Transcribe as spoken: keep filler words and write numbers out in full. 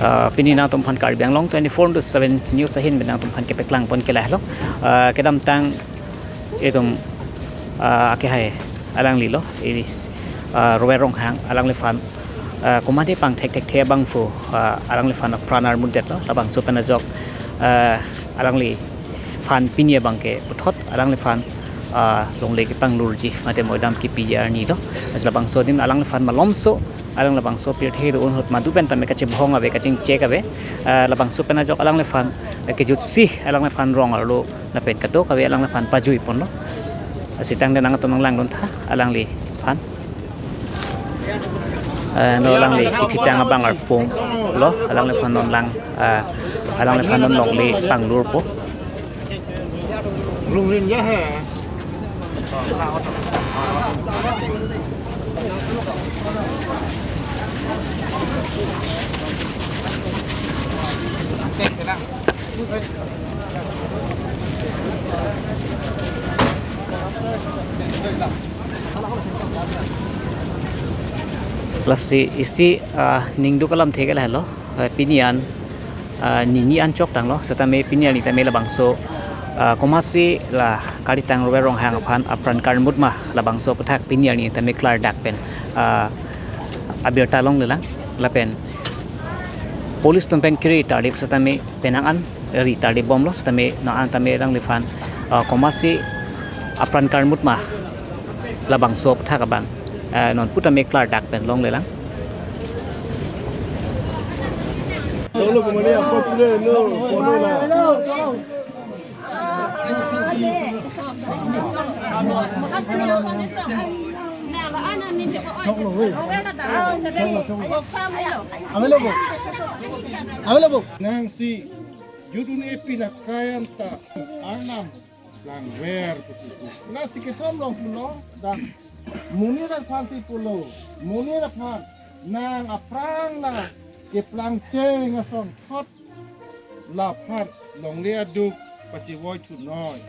Ah, pini nangtumphan Karbi Anglong twenty-four into seven news ahin nangtumphan kepeklang pon ke lahelo. Ah, kedamtang itum, ah, akehai alanglilo, iris, ah, Rover Ronghang alangliphan, ah, komatne pangthek thekthe abangphu, ah, alangliphan apran armutdetlo, labangso pen ajok, ah, alangliphan pini abangke puthot alangliphan, ah, longle kepanglurji mate moidam kepiji arnilo. Lasi labangso adim alangliphan malomso, alang labangso pirthe do-an ahut madu pen tame kachebhong ave, kachingchek ave, ah, labangso pen ajok alangliphan, eh, kejutsi alangliphan rong arlo lapen kadokave alangliphan pajui ponlo. Lasi tangte nangtum nanglangdun tha alangliphan. Eh, no alangli kethitang abang arponglo, alangliphan non lang, eh, alangliphan non longle panglurpo. Lungrin ya he. Lasi isi, ah, ningduk alamthe ke lahelo, eh, pini an, ah, nini an chok tanglo, setame pini arni tame labangso, ah, komatsi la karitang Rover Ronghang aphan apran karmut ma labangso aputhak pini arni tame klardak pen, ah, abirta longlelang lapen police atum pen kiri tardip setame penang an ri tardip bomlo setame nang an tame alangliphan, ah, komatsi apran karmut ma labangso aputhak abang, ah, non pu tame klardak pen longlelang. Avelo bo. Avelo bo. Nangsi judun epi na kayan ta arnam langver pusi. Lasi kethom long pulo dak monit aphan si pulo. Monit aphan nang aphrang la keplangcheng asonthot laphan longle aduk pachivoithu noi.